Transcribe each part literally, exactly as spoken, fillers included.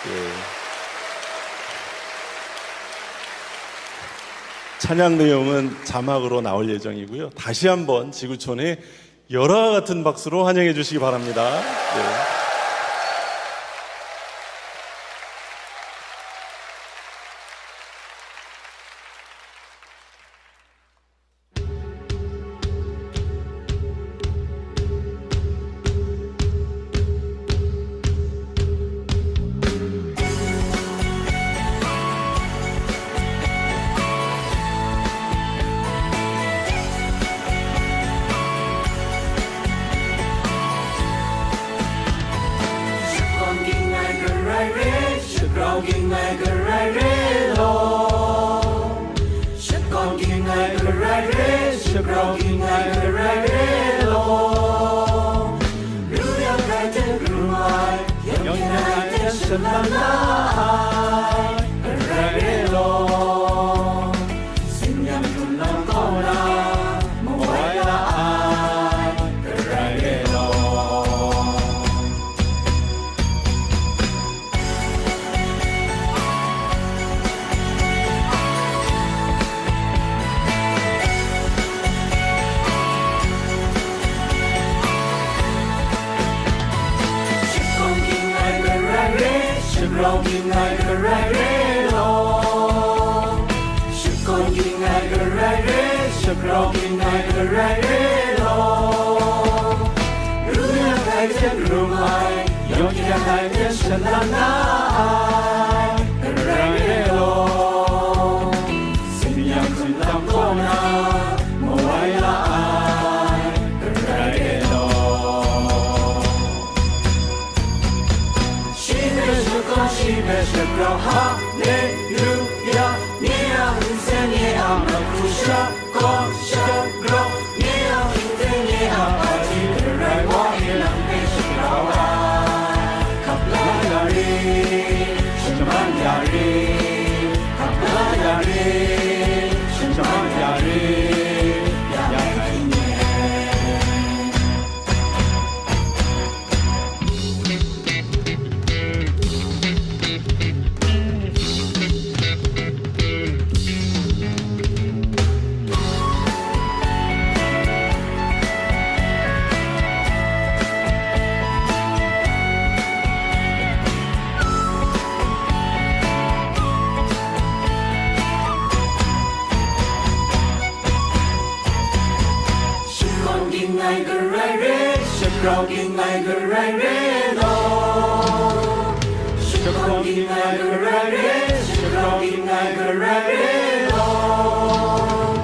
예. 찬양 내용은 자막으로 나올 예정이고요. 다시 한번 지구촌의 열화와 같은 박수로 환영해 주시기 바랍니다. 예. Shakawn ging ai Karai re, shagrau ging ai Karai re law. Shakawn ging ai Karai re, shagrau ging ai Karai re law. Ru yang ai hte ru ai, yawng hkyen ai hte shalan la ai, Karai re law. Tsin yang hkrun lam kaw na, mawai la ai, Karai re law. Shakawn ging ai Karai re, shagrau ging ai Karai re law. Shakawn ging ai Karai re, shagrau ging ai Karai re law. Ru yang ai hte ru ai, yawng hkyen ai hte shalan la ai, Karai re law. Tsin yang hkrun lam kaw na, mawai la ai, Karai re law. Shi hpe shakawn, shi hpe shagrau, haleluya. Nye a nsen, nye a mahku, shakawn, shagrau, nye a hpung hte nye a hpaji, Karai wa e nang hpe shagrau ai. Hkap la ya re, shaman ya re, hkap la ya re, shaman ya re, ya ai nye. Shakawn ging ai Karai re, shagrau ging ai Karai re law. Shakawn ging ai Karai re, shagrau ging ai Karai re law.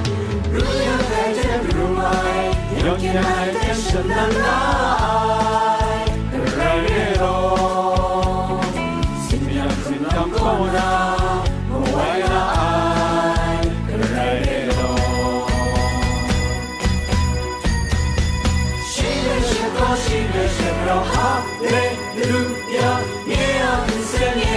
Ru yang ai hte ru ai, yawng hkyen ai hte shalan la ai, Karai re law. Tsin yang hkrun lam kaw na, mawai la ai, Karai re law. Shi hpe shakawn, shi hpe shagrau, haleluya. Nye a nsen, nye